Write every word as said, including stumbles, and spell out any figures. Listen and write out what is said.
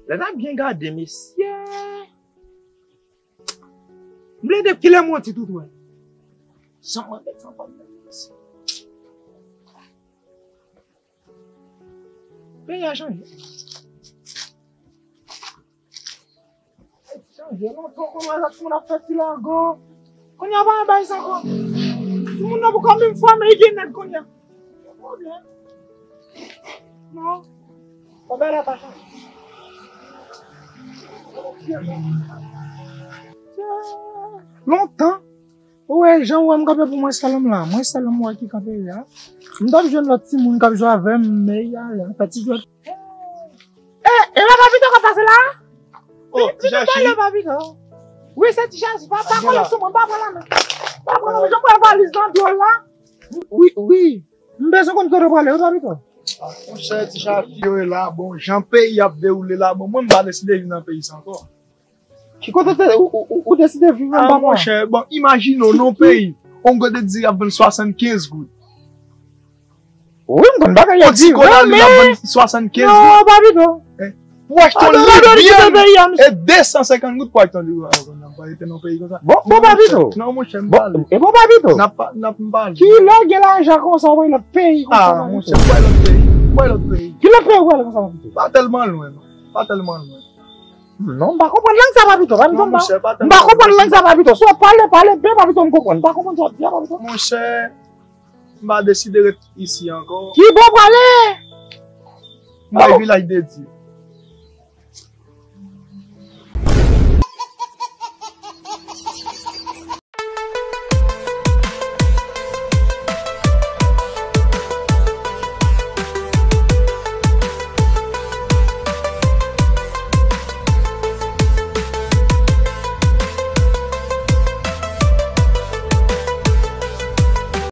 Lè n ap byen gade, mesye. M bliye depi kilè m wè ti tout wè. Jan mwen bèt anpòt bèt mesye. Peyi a chanje. Chanje lontan, konn wè lòt moun ap fè ti lago. Kounye a pa anba sa ankò. Timoun nan poko menm fòme, li gen nèg kounye a. Gen pwoblèm. Non. Kòmè la pa chanje. Lontan. Ou wè, jan ou wè m kanpe pou mwen sèl m la. Mwen sèl m wè ki kanpe la. M t ap jwenn lòt timoun k ap jwe avè m, men y a, y a fè ti jwèt. E, e pa Papito k ap pase la? Oh, ti Chachi. Papito. Wi, se ti Chachi. Pa, pa kole sou mwen, pa pran la men. Pa pran la men, jan pran valiz nan dwòl la. Wi, wi. M bezwen konn kote w prale, wi, Papito. Monchè, ti Chachi yo e la, bon, jan peyi ap dewoule la, bon, mwen m pa deside viv nan peyi sa ankò. Ki kote te, ou, ou, ou, ou deside viv anba mwen? Monchè, bon, imajine w nan yon peyi, yon godet diri ap vann swasannkenz goud. Wi, m konn bagay yo di, wi, men yon ti kola lwil ap vann swasannkenz goud. Non, Papito. Pou achte yon lwil byen, e de san senkant goud pou achte yon lwil. Bon, bon, Papito. Non, monchè, m pale. E bon, Papito. N ap, n ap, m pale. Kilè w gen lajan konsa, w bay lòt peyi konsa, Papito? Monchè, m bay lòt peyi. M bay lòt peyi. Ki lòt peyi w prale konsa, Papito? Pa tèlman lwen, non. Pa tèlman lwen. Non, m pa konprann lang sa, Papito. Papito, m pa, m pa konprann lang sa, Papito. Si w ap pale, pale byen, Papito, m konprann. M pa konprann sa w ap di a, Papito. Monchè, m pa deside ret isi ankò. Ki bò w prale? M bay Vilaj de Dye.